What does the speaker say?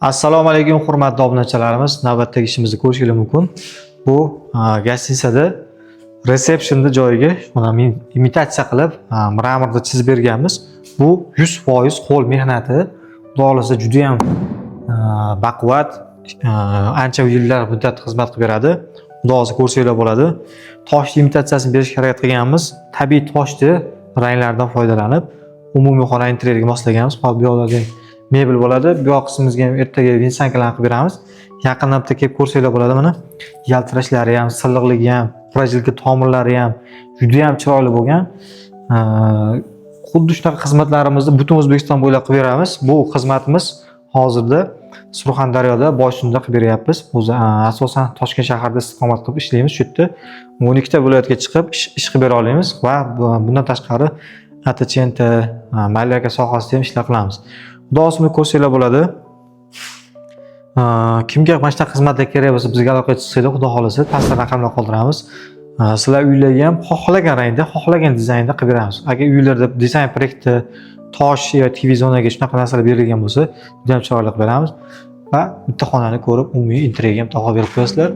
Assalomu alaykum, hurmatli obunachilarimiz. Navbatdagi ishimizni ko'rishingiz mumkin. Bu гостиница da resepsiyonni joyiga mana imitatsiya qilib, мрамор da chizib berganmiz. Bu 100% qo'l mehnati. Xudo xohlasa, juda ham baquvvat, ancha yillar muddat xizmat qilib beradi. Xudo xohlasa, ko'rsanglar bo'ladi. Toshni imitatsiyasini berishga harakat qilganmiz. Tabiiy toshni ranglaridan foydalanib, umumiy xona interyeriga moslaganmiz. Hop, bu yoqlarda mebel bo'ladi. Bu yoq qismimizga ham ertaga венсанка larni qilib beramiz. Yaqindan bitta kelib ko'rsanglar bo'ladi mana. Yaltirashlari ham, silliqligi ham, прожилка tomirlari ham juda ham chiroyli bo'lgan. Xuddi shunaqa xizmatlarimizni butun O'zbekiston bo'ylab qilib beramiz. Bu xizmatimiz hozirda Surxondaryoda, Boysunda qilib beryapmiz. O'zi asosan Toshkent shahrida istiqomat qilib ishlaymiz. Shu yerda 12 ta viloyatga chiqib ish qilib bera olamiz va bundan tashqari АТЧНТ, малярка sohasida ham ishlar qilamiz. Xudo xohlasa, buni ko'rsanglar bo'ladi. Kimga mana shunaqa xizmatlar kerak bo'lsa, bizga aloqaga chiqsanglar, xudo xohlasa, pastda raqamlar qoldiramiz. Sizlar uylarga ham xohlagan rangda, xohlagan dizaynda qilib beramiz. Agar uylarda dizayn proyekti, tosh yo TV zonaga shunaqa narsalar berilgan bo'lsa, juda ham chiroyli qilib beramiz va bitta xonani ko'rib, umumiy interyerga ham baho berib qo'yasizlar.